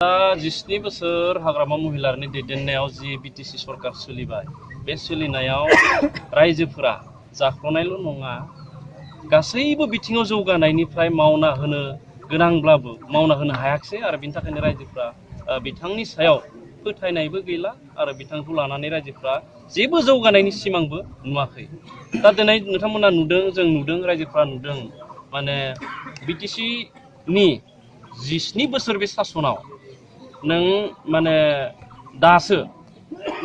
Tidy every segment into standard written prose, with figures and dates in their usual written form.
जिस्नि बोसोर हाग्रामा महिलारनि दैदेननायाव जि बिटिसि सरकार सोलिबाय बे सोलिनायाव रायजोफोरा जाख्ल'नायल' नङा गासैबो बिथिङाव जौगानायनिफ्राय मावना होनो गोनांब्लाबो मावना होनो हायाखिसै आरो बिनि थाखायनो रायजोफ्रा बिथांनि सायाव फोथायनायबो गैला आरो बिथांखौ लानानै रायजोफ्रा जेबो जौगानायनि सिमांबो नुवाखै। दा दिनै नोंथांमोना नुदों जों नुदों रायजोफ्रा नुदों माने बिटिसि नि 19 बोसोर बे सासनाव नों माने दासो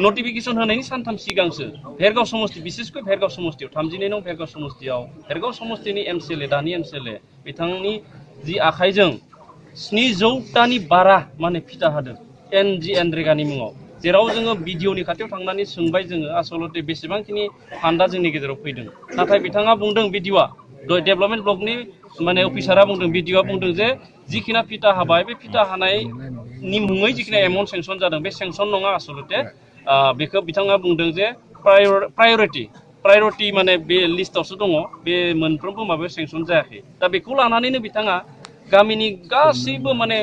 नटिफिकेशन होनायनि सानथाम सिगांसो भेरगाव समष्टि बिसेसকৈ भेरगाव समष्टियाव 32 नं भेरगाव समष्टियाव भेरगाव समष्टिनि एमसिएलए दानि एमसिएलए बिथांनि जि आखाइजों 700टानि बारा माने फिथा होदों एनरेगानि मुङाव जेराव जोङो भिडिअनि खाथियाव थांनानै सोंबाय जोङो आसलते बेसेबांखिनि फान्डा जोंनि गेजेराव फैदों नाथाय बिथाङा बुंदों भिडिअआ डेभेलपमेन्ट ब्लकनि माने अफिसारा बुंदों भिडिअआ बुंदों जे जिखिना फिथा हाबाय बे फिथा हानायनि मुङै जिखिना एमाउन्ट सेंसन जादों बे सेंसन नङा आसलते बेखौ बिथाङा बुंदों जे प्रायरिटि माने बे लिस्टआवसो दङ बे मोनफ्रोमबो माबायाव सेंसन जायाखै दा बेखौ लानानैनो बिथाङा गामिनि गासैबो माने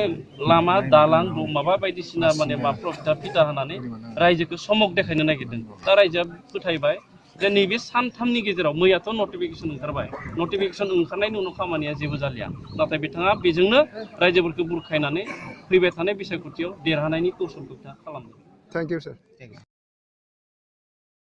लामा दालां माबा बायदिसिना माने माफ्राव फिथा होनानै रायजोखौ समक देखायनो नागिरदों दा रायजोआ फोथायबाय जे नैबे सानथामनि गेजेराव मैयाथ' नटिफिकेशन ओंखारबाय नटिफिकेशन ओंखारनायनि उनाव खामानिया जेबो जालिया नाथाय बिथाङा बेजोंनो रायजोफोरखौ बुरखायनानै फैबाय थानाय बिसायख'थियाव देरहानायनि कौशलखौ बिथाङा खालामदों। Thank you sir.